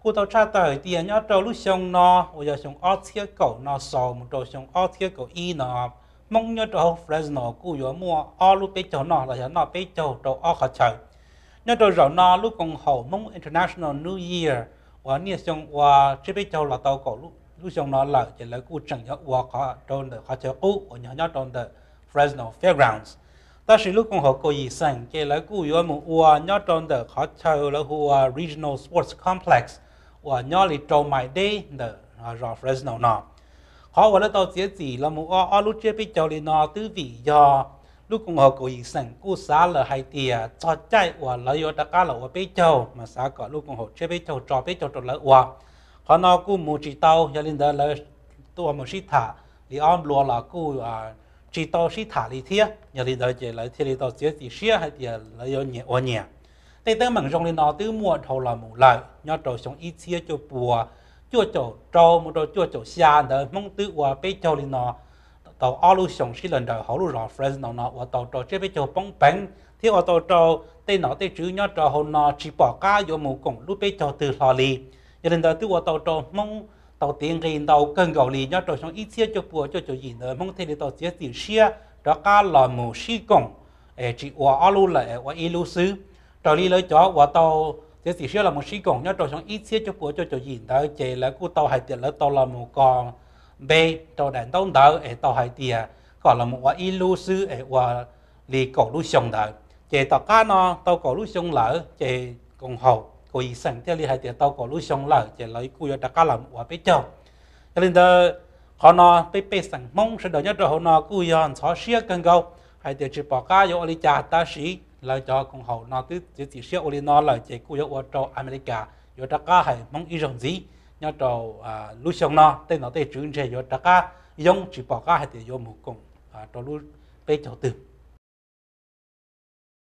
Kuj tau tshaj tawm tias nyob rau lub xyoo no uas yog xyoo ob txhiab kaum no xaus mus rau xyoo ob txhiab kaum ib no, Hmoob nyob rau hauv Fresno kuj yuav muaj ob lub peb caug noj los yog noj peb caug rau ob qhov chaw. Nyob rau zaum no lub koom haum Hmoob International New Year uas niaj xyoo ua tsiab peb caug los tau kaum lub xyoo no lawm ces lawv kuj tseem yuav ua rau ntawm qhov chaw qub uas yog nyob rau ntawm Fresno Fairgrounds. Tab sis lub koom haum kaum yim xeem ces lawv kuj yuav mus ua nyob rau ntawm qhov chaw lawv hu ua Regional Sports Complex uas nyob li rau mais deb ntawm zos Fresno no. Qhov uas lawv tau txiav txim los mus ua ob lub tsiab peb caug li no twb vim yog lub koom haum kaum yim xeem kuj xav lawm hais tias txog caij uas lawv yuav rov qab los ua peb caug mas xav kom lub koom haum tsiab peb caug tso peb caug rau lawv ua. Qhov no kuj mus tsis tau, yog li ntawd lawv tuaj mus sib tham li ob nplua los kuj tsis tau sib tham li thiab. Yog li ntawd ces lawv thiaj li tau txiav txim siab hais tias lawv yuav nyias ua nyias. Tej teeb meem zoo li no twb muaj dhau los mus lawm. Nyob rau xyoo ib txhiab cuaj puas cuaj caum rau mus rau cuaj caum xya ntawd Hmoob twb ua peb caug li no tau ob lub xyoo sib law nraws hauv lub zos Fresno no ua tau rau tsiab peb caug poob peev thiab ua tau rau tej nom tej tswv nyob rau hauv no tsis pom qab yuav mus koom lub peb caug twg hlo li. Yog li ntawd twb ua tau rau Hmoob tau tiv nqi ntau kawg nkaus li. Nyob rau xyoo ib txhiab cuaj puas cuaj caum yim ntawd Hmoob thiaj li tau txiav txim siab rov qab los mus sib koom, tsis ua ob lub lawm, ua ib lub xwb. Raws li lawv cov uas tau txiav txim siab los mus sib koom nyob rau xyoo ib txhiab cuaj puas cuaj caum yim ntawd ces lawv kuj tau hais tias lawv tau los mus kos npe rau daim ntaub ntawv es tau hais tias kom los mus ua ib lub xwb es ua li kaum lub xyoo ntawd. Ces tom qab no tau kaum lub xyoo lawm ces koom haum kaum yim xeem thiaj li hais tias tau kaum lub xyoo lawm ces lawv kuj yuav rov qab los mus ua peb caug. Yog li ntawd, qhov no peb pej xeem Hmoob sawv daws nyob rau hauv no kuj yog ntxhov siab kawg nkaus hais tias tsis pom qab yuav ua li cas, tab sis lawv cov koom haum no twb txiav txim siab ua li no lawm ces kuj yuav ua rau Amelikas yuav rov qab hais Hmoob ib zaug ntxiv. Nyob rau lub xyoo no tej nom tej tswv ntshe yuav rov qab yoob tsis pom qab hais tias yuav mus koom rau lub peb caug twg.